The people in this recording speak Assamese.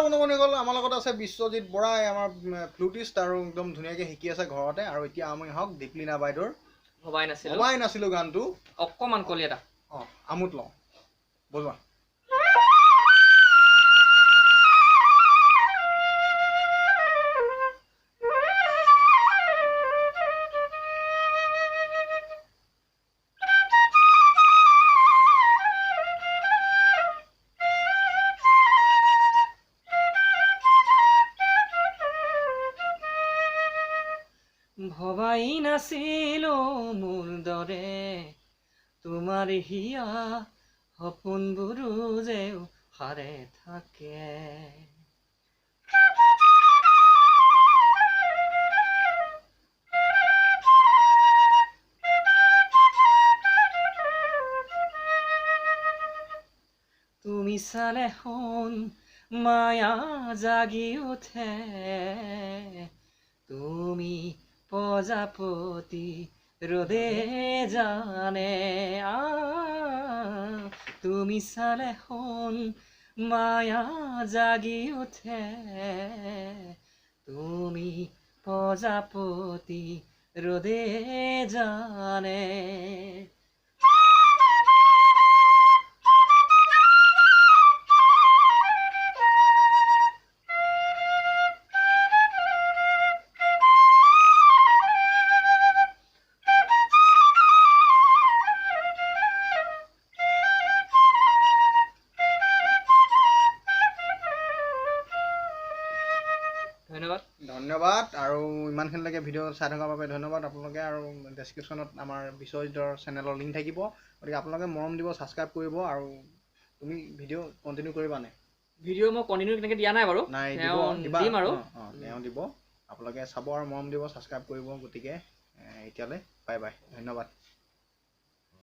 বন্ধু বান্ধৱীসকল, আমাৰ লগত আছে বিশ্বজিৎ বৰাই, আমাৰ ফ্লুটিষ্ট আৰু একদম ধুনীয়াকৈ শিকি আছে ঘৰতে। আৰু এতিয়া আমি হওক দীপলিনা বাইদেউৰ ভবাই নাছিলোঁ, ভবাই নাছিলোঁ গানটো অকণমান কলি এটা অঁ আমোদ লওঁ, বজোৱা। ভবাই নাছিলো মোৰ দৰে তোমাৰ হিয়া সপোনবোৰো যেও সাৰে থাকে। তুমি চালে সোণ মায়া জাগি উঠে, তুমি প্ৰজাপতি ৰ'দে জানে, তুমি চালে সোণ মায়া জাগি উঠে, তুমি প্ৰজাপতি ৰ'দে জানে। ধন্যবাদ, ধন্যবাদ। আৰু ইমানখিনিলৈকে ভিডিঅ' চাই থকাৰ বাবে ধন্যবাদ আপোনালোকে। আৰু ডেছক্ৰিপশ্যনত আমাৰ বিশ্বজিতৰ চেনেলৰ লিংক থাকিব, গতিকে আপোনালোকে মৰম দিব, ছাবস্ক্ৰাইব কৰিব। আৰু তুমি ভিডিঅ' কণ্টিনিউ কৰিবা নে? ভিডিঅ' মই কণ্টিনিউ তেনেকৈ দিয়া নাই বাৰু, নাই দিম আৰু তেওঁ দিব, আপোনালোকে চাব আৰু মৰম দিব, ছাবস্ক্ৰাইব কৰিব। গতিকে এতিয়ালৈ বাই বাই, ধন্যবাদ।